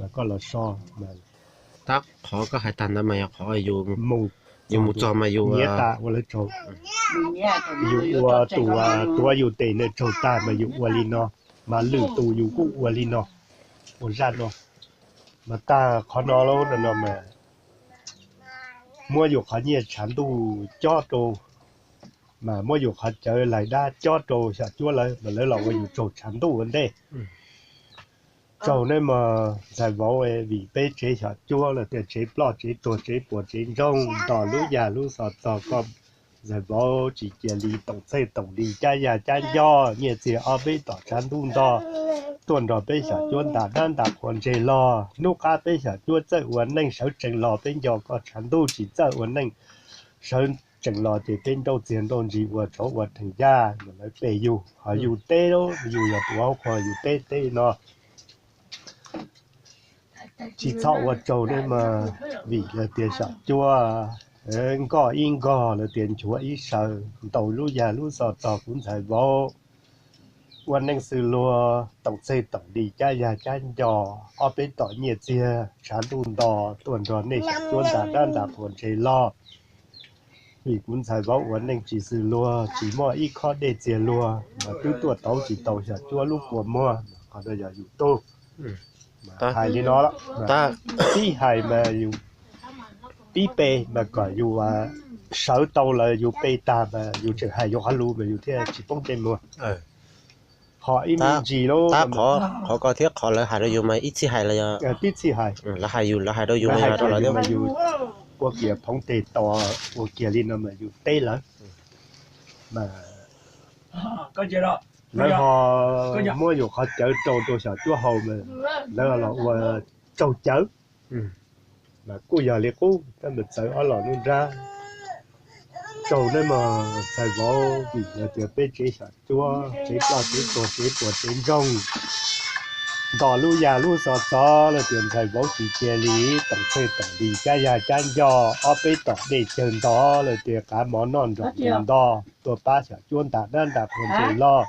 Mas koj los so, tab qhov koj hais tag ntawd mas yog qhov yus mus txog mas yus niam tas ua lawv tsaug, yus ua tus tuav yus tes ntawd tsaug tag mas yus ua li no, mas lwm tus yus kuj ua li no, ua zaj no. Mas tag qhov no lawm no mas muab yus qhov nyiaj tshav ntuj cob rau, mas muab yus qhov cawv laig dab cob rau Xyom Cuab lawv, mas lawv los ua yus tsaug tshav ntuj ua ntej. Tsaug nej mas ntxhais vauv, vim peb tsev Xyom Cuab lawm tias tsev ploj tsev tuag tsev puas tsev ntsoog nto lub yag lub xov txog koj ntxhais vauv tsis cia li toom txhej toom li cab yag cab nco, nyiaj txiag ob peb tom tshav ntuj nto tuaj nrog peb Xyom Cuab ntas dab ntas qhua ntseg los. Hnub qab peb Xyom Cuab txawj ua neej sawv tsees los, peb nco koj tshav ntuj tsis txawj ua neej sawv tsees los ces peb nrauj txiag nrauj ntsis ua tshauv ua rhees yaj. Mas lawv pe yus, ho yus teb, yus yog tus hauv qhua yus teb teb no tsis txhob ua tsaug nej mas, vim lawv tias Xyom Cuab nkoj ib nkog, lawv tias nchuav ib saw, ntaus lub yag lub xov txog kuv ntxhais vauv ua neej xws luag, toom txhej toom li cab yag cab nco, ob peb tom nyiaj txiag tshav ntuj nto tuaj nrog nej Xyom Cuab ntas dab ntas qhua ntseg los. Vim kuv ntxhais vauv ua neej tsis xws luag, tsis muaj ib khob dej txiag luag, mas twb tuaj tauv tsis tau Xyom Cuab lub kua muag. Qhov no yog yus tub hais li no, tib hais mas yus tib pe mas kom yus sawv tau lawm, yus pe tag mas yus tseem hais yus qhov lus mas yus thiaj tsis poob ntsej muag. Ho ib me ntsis lawm, qhov koj thiab qhov lawv hais rau yus mas ib txhij hais los yog tib txhij hais, lawv hais yus, lawv hais rau yus mas yus hais rau lawv thiab. Yus ua kiag phoov teg tos, ua kiag li no mas yus teb lawv, mas lawv ho muab yus qhov cawv rau rau Xyom Cuab haus mas lawv los ua tsaug cawv. Mas kuj yog li qub, tab mas txawv ob los nruab nrab. Tsaug nej mas ntxhais vauv, vim yog tias peb tsev Xyom Cuab tsev ploj tsev tuag tsev puas tsev ntsoog nto lub yag lub xov txog lawm tias ntxhais vauv tsis cia li toom txhej toom li cab yag cab nco, ob peb tom dej cawv nto lawm tias qav mov noj nrog nto tuaj pab Xyom Cuab ntas dab ntas qhua ntseg los.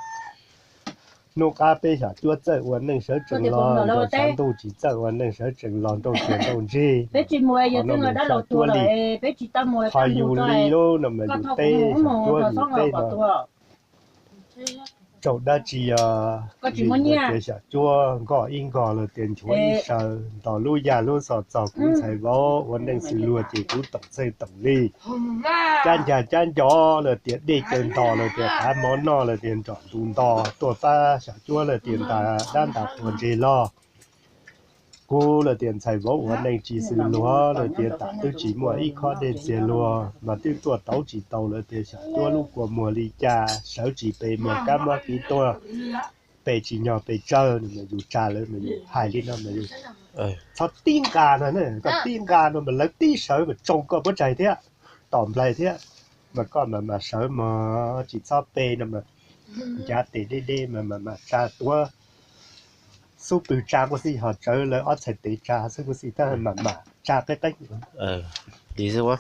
Hnub qab peb Xyom Cuab txawj ua neej sawv tsees los, nrog tshav ntuj tsis txawj ua neej sawv tsees los, nrauj txiag nrauj ntsig. Qhov no mas Xyom Cuab li, qhov yus li lub no mas yus teb, Xyom Cuab yus teb no. Tsaug dab tsi os, vim tias Xyom Cuab nkoj ib nkog lawm tias nchuav ib saw, nto lub yag lub xov txog kuv ntxhais vauv ua neej xws luag ces kuv toom txhej toom li cab ncag cab nco lawm tias dej cawv nto lawm tias qav mov noj lawm tias nrog nto tuaj pab Xyom Cuab lawm tias ntas dab ntas qhua ntseg los. Kuv lawm tias ntxhais vauv ua neej tsis xws luag lawm tias tam twb tsis muaj ib khob dej txiag luag mas twb tuaj tauv tsis tau lawm tias Xyom Cuab lub kua muag li cas, sawv tsis pe muag kab mob kiv tuaj, pe tsis nyog pe tsawg no mas yus tsa lawv mas yus hais li no mas yus txhob tib nqa no, koj tib nqa no mas lawv tib sawv mas tsoo koj puab tsaig thiab, tom nplaig thiab. Mas koj mas mam sawv mog, tsis txhob pe no mas ncav tes deb deb mas mam mam tsa tuav xub pwg tsa kuj xij, ho tsawv lawv ob txhais tes tsa xwb kuj xij, tab mam mam tsa qeeb qeeb. Li xwb,